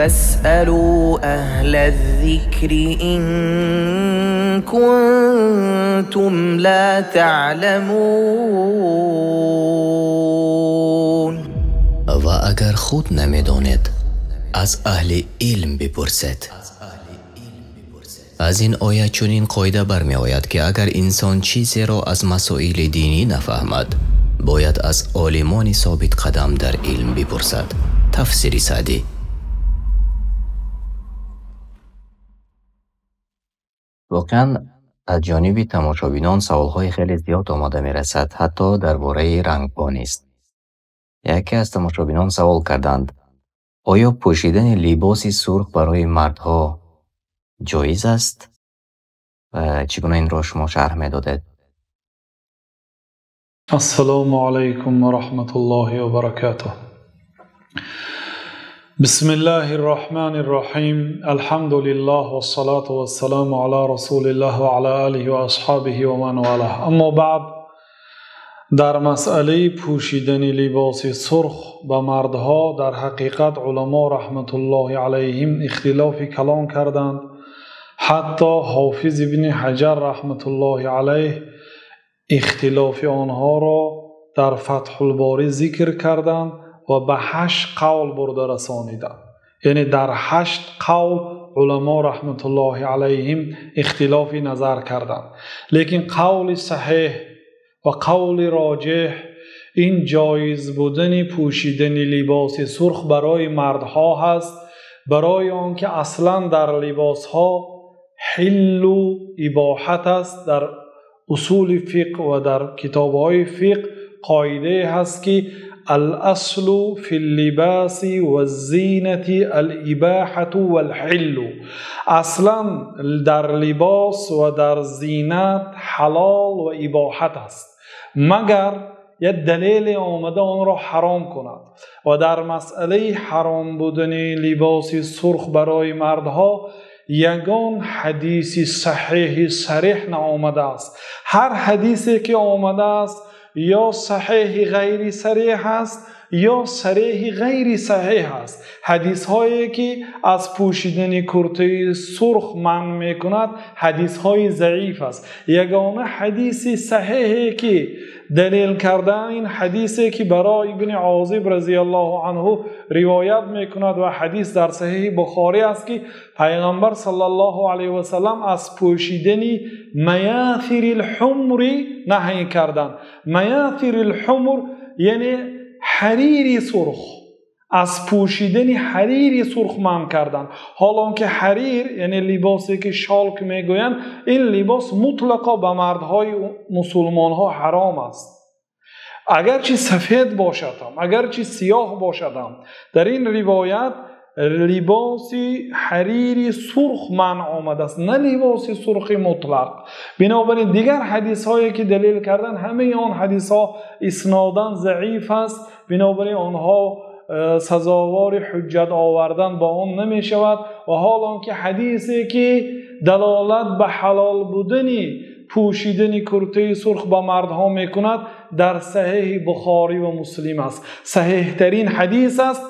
فاسألوا أهل الذكر إن كنتم لا تعلمون. Ва агар худ намедонед, аз аҳли илм бипурсед. Аз ин оят чунин қоида бармеояд, ки агар инсон чизеро аз масоили динӣ нафаҳмад, бояд аз олимони собитқадам дар илм бипурсад. Тафсири Саъдӣ. Воқеан аз ҷониби тамошобинон саволҳои хеле зиёд омода мерасад, ҳатто дар бораи рангҳо низ. Яке аз тамошобинон савол карданд: оё пӯшидани либоси сурх барои мардҳо ҷоиз аст? Ва чӣ гуна инро шумо шарҳ медодед? Ассалому алайкум ва раҳматуллоҳи ва баракатуҳ. Бисмиллаҳир роҳманир роҳим. Алҳамдулиллаҳ вассалату вассаламу ала расулиллаҳ ва ала олиҳи ва асҳобиҳи ва ман валаҳ. Аммо баъд, дар масъалаи пӯшидани либоси сурх ба мардҳо дар ҳақиқат уламо раҳматуллоҳи алайҳим ихтилофи калон карданд. Ҳатто Ҳофиз ибни Ҳаҷар раҳматуллоҳи алайҳ ихтилофи онҳоро дар Фатҳулборӣ зикр карданд ва ба 8 қавл бурда расониданд. Яъне дар 8 қавл уламо раҳматуллоҳи алайҳим ихтилофи назар карданд. Лекин қавли саҳеҳ ва қавли роҷеҳ ин ҷоиз будани пӯшидани либоси сурх барои мардҳо ҳаст, барои он ки аслан дар либосҳо ҳиллу ибоҳат аст. Дар усули фиқҳ ва дар китобҳои фиқҳ қоидае ҳаст, ки الأصل في اللباس والزينة الإباحة والحل. اصلا در لباس و در زینت حلال و ибоҳат аст, магар як далел омада онро ҳаром кунад. Ва дар масъалаи ҳаром будани либоси сурх барои мардҳо ягон ҳадиси саҳеҳи сариҳ наомадааст. Ҳар ҳадисе ки омадааст ё саҳеҳи ғайри сариҳ аст, ё сариҳи ғайри саҳеҳ аст. Ҳадисҳое ки аз пӯшидани куртаи сурх манъ мекунад, ҳадисҳои заиф аст. Ягона ҳадиси саҳеҳе ки далел кардан ин ҳадисе ки барои ибни Озиб разияллоҳу анҳу ривоят мекунад ва ҳадис дар саҳеҳи Бухорӣ аст, ки пайғамбар саллаллоҳу алайҳи васаллам аз пӯшидани маяфирил ҳумри наҳй карданд. Маяфирил ҳумр яъне ҳарири сурх, аз пӯшидани ҳарири сурх манъ карданд. Ҳолон ки ҳарир, яъне либосе ки шолк мегӯянд, ин либос мутлақо ба мардҳои мусулмонҳо ҳаром аст. Агарчи сафед бошад ҳам, агарчи сиёҳ бошад ҳам. Дар ин ривоят либоси ҳарири сурх манъ омадааст, на либоси сурхи мутлақ. Бинобар ин дигар ҳадисҳое ки далел кардан, ҳамаи он ҳадисҳо иснодан заиф аст. Бинобар ин онҳо сазовори ҳуҷҷат овардан ба он намешавад. Ва ҳол он ки ҳадисе ки далолат ба ҳалол будани пӯшидани куртаи сурх ба мардҳо мекунад дар саҳеҳи Бухорӣ ва Муслим аст. Саҳеҳтарин ҳадис аст.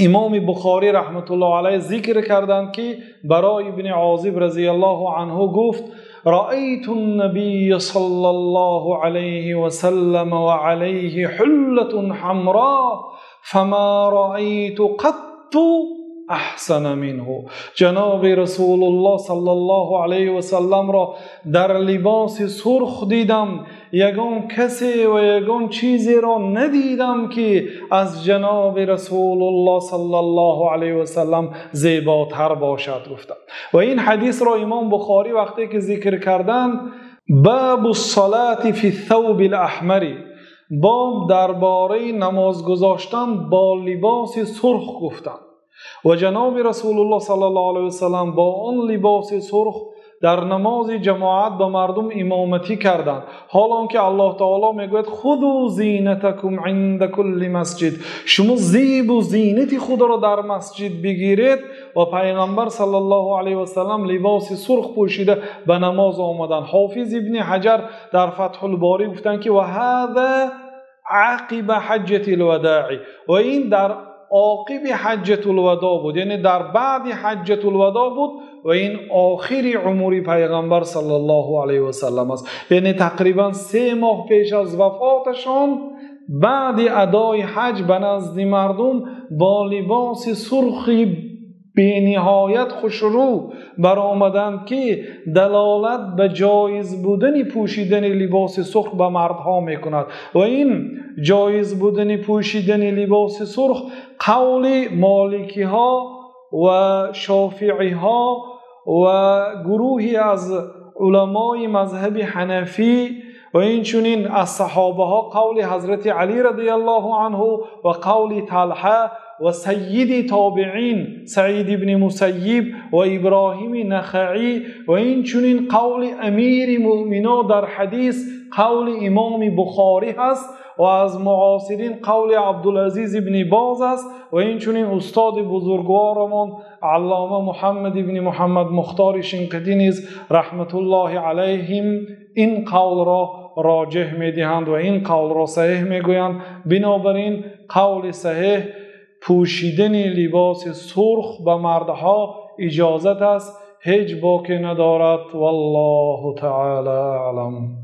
Имоми Бухорӣ раҳматуллоҳ алайҳ зикр карданд, ки барои ибни Озиб разияллоҳу анҳу гуфт: رأيت النبي صلى الله عليه وسلم وعليه حلة حمراء فما رأيت قط أحسن منه. جناب رسول الله صلى الله عليه وسلم را در لباس سرخ دیدم، یگان کسی و یگان چیزی را ندیدم که از جناب رسول الله صلی الله علیه و سلم زیباتر باشد گفتم. و این حدیث را امام بخاری وقتی که ذکر کردند، باب الصلاة فی الثوب الاحمر، باب درباره نماز گذاشتن با لباس سرخ گفتند. و جناب رسول الله صلی الله علیه و سلم با آن لباس سرخ در نماز جماعت به مردم امامتی کردند. حال آنکه الله تعالی میگوید خذوا زینتکم عند کل مسجد، شما زیب و زینت خود را در مسجد بگیرید. و پیغمبر صلی الله علیه و سلم لباس سرخ پوشیده به نماز آمدند. حافظ ابن حجر در فتح الباری گفتند که و هذا عقب حجة الوداع، و این در оқиби ҳаҷҷатулвадо буд, яъне дар баъди ҳаҷҷатулвадо буд ва ин охири умри пайғамбар саллаллоҳу алайҳи васаллам аст. Яъне тақрибан 3 моҳ пеш аз вафоташон баъди адои ҳаҷ ба назди мардум бо либоси сурхи бениҳоят хушрӯ баромаданд, ки далолат ба ҷоиз будани пӯшидани либоси сурх ба мардҳо мекунад. Ва ин ҷоиз будани пӯшидани либоси сурх қавли моликиҳо ва шофииҳо ва гурӯҳе аз уламои мазҳаби ҳанафӣ ва инчунин аз саҳобаҳо қавли ҳазрати Алӣ радиаллоҳу анҳу ва қавли Талҳа ва саййиди тобеин Саид ибни Мусаййиб ва Иброҳими Нахаӣ ва инчунин қавли амири муъмино дар ҳадис қавли имоми Бухорӣ ҳаст ва аз муосирин қавли Абдулазиз ибни Боз аст ва инчунин устоди бузургворамон Аллома Муҳаммад ибни Муҳаммад Мухтори Шинқитӣ низ раҳматуллоҳи алайҳим ин қавлро роҷеҳ медиҳанд ва ин қавлро саҳеҳ мегӯянд. Бинобар ин қавли саҳеҳ пӯшидани либоси сурх ба мардҳо иҷозат аст, ҳеҷ боке надорад. Валлоҳу таъоло аълам.